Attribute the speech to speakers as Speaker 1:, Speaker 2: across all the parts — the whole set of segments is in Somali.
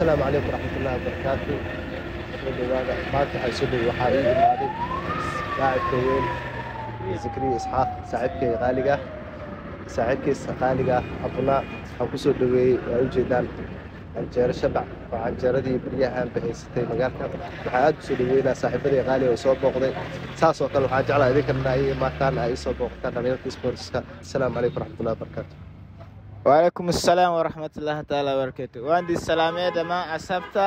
Speaker 1: Asalaamu calaykum waraxmatullaahi wabarakaatu. Soo dhawaada. Maanta waxaa soo dhow, waxaa ii imaaday saaxibka weyn Zakariya Isxaaq, saaxiibkay qaaliga ah, saaxiibkiisa qaaliga ah Abunaa. Waxaan ku soo dhoweeyey, waa ujeedaan, canjeero Shabac oo canjeeradii beryahan bahaysatay magaalka. Waxaa aad u soo dhoweynaa saaxiibadii qaaliga oo soo booqday. Saas oo kale waxaan jeclaa idinkana ay imaataan, ay soo booqataan dhalinyarta sportska. Asalaamu calaykum waraxmatullahi wabarakaatu.
Speaker 2: وعليكم السلام ورحمة الله تعالى وبركاته. Waan idin salaamay dhammaan asxaabta.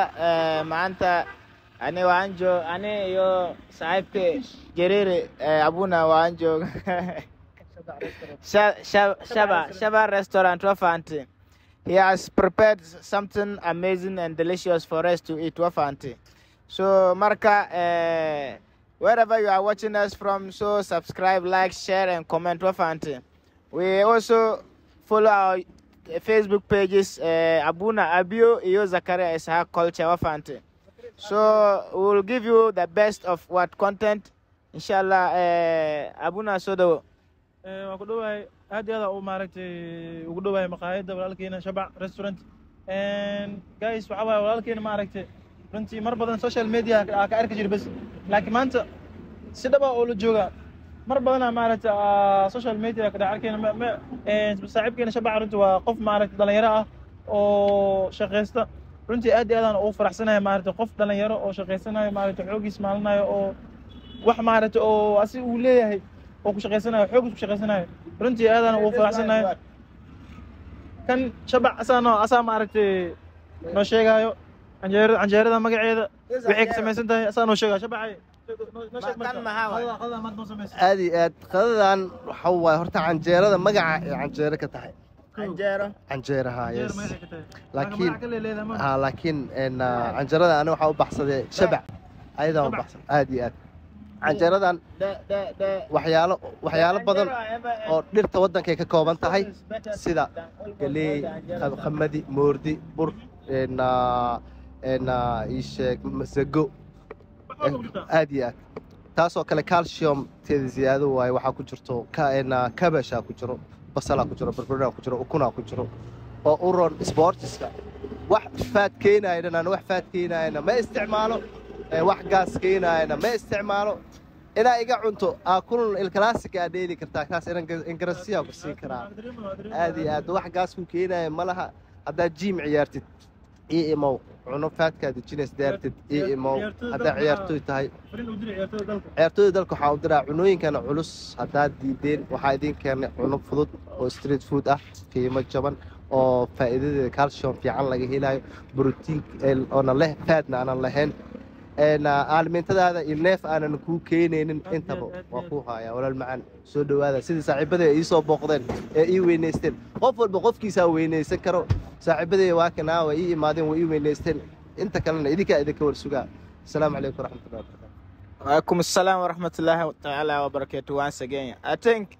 Speaker 2: Maanta ani waan joog, ani iyo saaxiibka Jareere Abuna waan joog Shaba Restaurant. Waa fahantay? He has prepared something amazing and delicious for us to eat. Waa fahantay? So marka wherever you are watching us from, so subscribe, like, share and comment. Waa fahantay? We also follow our Facebook pages, Abuna Abio iyo Zakaria Ishaq Culture. Waa fahantay? So we will give you the best of what content, inshallah. Abuna, soo dhawo.
Speaker 3: Waan ku dhowahay, aad iyo aad u maaragtay ugu dhowahay maqaayadda walaalkeena Shabac Restaurant. Guys, waxaa waaye walaalkeena maaragtay runtii mar badan social media aa ka arki jira bas, laakiin maanta si dhaba oo la jooga. Mar badanaa maaragtay social media ka dhex arkayna. Saaxiibkeena Shabac runtii waa qof maaragtay dhalinyaro ah oo shaqaysta. Runtii aad iyo aadaan ugu faraxsanahay maaragtay qof dhalinyaro oo shaqaysanayo, maaragtay xoogiis maalinayo, oo wax maaragtay oo asi uu leeyahay oo ku shaqaysanayo, xoogiis ku shaqaysanayo. Runtii aadaan ugu faraxsanahay. Kan Shabac asaa noo asaa maaragtay noo sheegaayo canjeerada, canjeerada magaceeda, waxay ka samaysan tahay asaa noo sheegaayo. Shabacay, noo sheeg.
Speaker 2: Kan maxaa waaye?
Speaker 3: Qadada maad noo samaysay.
Speaker 1: Aad iyo aad. Qadadan waxa waaye horta canjeerada magaca ay canjeero ka tahay.
Speaker 2: Canjeero.
Speaker 1: Canjeeraha, yes.
Speaker 3: Canjeero magacay ka tahay.
Speaker 1: Laakiin
Speaker 3: magac kale leedahay ma?
Speaker 1: Ha, laakiin canjeerada ani waxaa u baxsaday Shabac, ayadaa u
Speaker 3: Shabac.
Speaker 1: baxsan. Aad iyo aad canjeeradan
Speaker 2: The
Speaker 1: waxyaalo badan oo dhirta waddankay ka kooban tahay, sida galey, qamadi, moordi, bur, ii sheeg, masago.
Speaker 3: Wax walba ku jirtaa.
Speaker 1: Aad iyo aad. Taasoo kale calcium teeda ziyaado waaye. Waxaa ku jirto kabashaa ku jiro, basalaa ku jiro, barbaroonaa ku jiro, ukunaa ku jiro, oo u roon sportiska. Wax fat keenayo dhan aan wax fat keenayana ma isticmaalo, wax gaas keenayana ma isticmaalo. Inaa iga cunto aa kulun il classic aa dheeli kartaa, taas ingrasiya ku siin karaa. Aad iyo aad wax gaas ku keenaya ma laha. Haddaad gym ciyaartid, ii imow, cuno. Fatkaa dejinays daartid, ii imow.
Speaker 3: Ciyaartooyda
Speaker 1: haddaa
Speaker 3: dalka.
Speaker 1: Ciyaartooy tahay.
Speaker 3: Fariin u diri ciyaartooyda dalka.
Speaker 1: Ciyaartooyda dalka waxaa u diraa cunooyinkana culus haddaad diideen, waxaa idiin keenay cuno fudud oo street food ah, qiimo jaban, oo faa'iidadeeda calcium fiican laga helayo, borotiin oona leh, fatna aanan lahayn, aalmiintadaada iyo neef aanan kuu keenaynin. Intaba waa kuu hayaa, walaal macaan. Soo dhowaada. Sidii saaxiibadey ii soo booqdeen ee ii weynaysteen, qof walba qofkiisaa weynaysan karo. Saaxiibadey waa kanaa, way ii imaadeen, way ii weynaysteen. Inta kalena idinkaa idinka war sugaa. Asalaamu calaykum waraxmatullahi wabarakatu.
Speaker 2: Alaikum assalam wa rahmatullahi ta'ala wa barakatuh once again. I think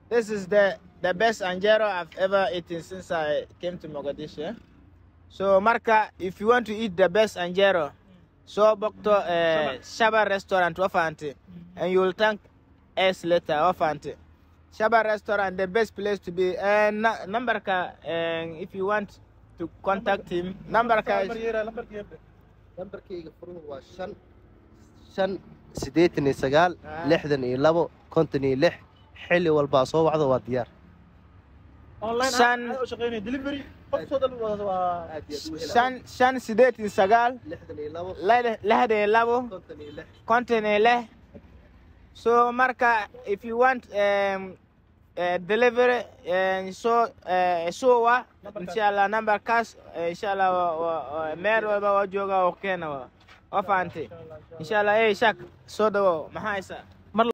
Speaker 2: this is the best anjero I've ever eaten since I came to Mogadishu. Eh? So marka, if you want to eat the best anjero, so booqda Shaba Restaurant, waa fahantay, and you will thank us later. Waa fahantay? Shaba Restaurant, the best place to be. And number ka, if you want to contact him, number ka
Speaker 3: Lambar yeera, lambarka yeer.
Speaker 1: Lambarkayga furuhu waa 5 5 89 62 56. Xilli walbaa soo wacdo, waa diyaar.
Speaker 3: Online
Speaker 2: Shan-
Speaker 3: u shaqeynaya, delivery qof soo dalb waa.
Speaker 1: Aad iyo aad u helaa.
Speaker 2: 5 5 89
Speaker 1: 62
Speaker 2: 62
Speaker 1: 56.
Speaker 2: 56. So marka, if you want delivery, so soo wa, inshallah, number kaas, inshallah, meel walba waa jooga oo keena. Waa fahantay? Inshallah. Shak, soo dhawo. Maxaa haysaa?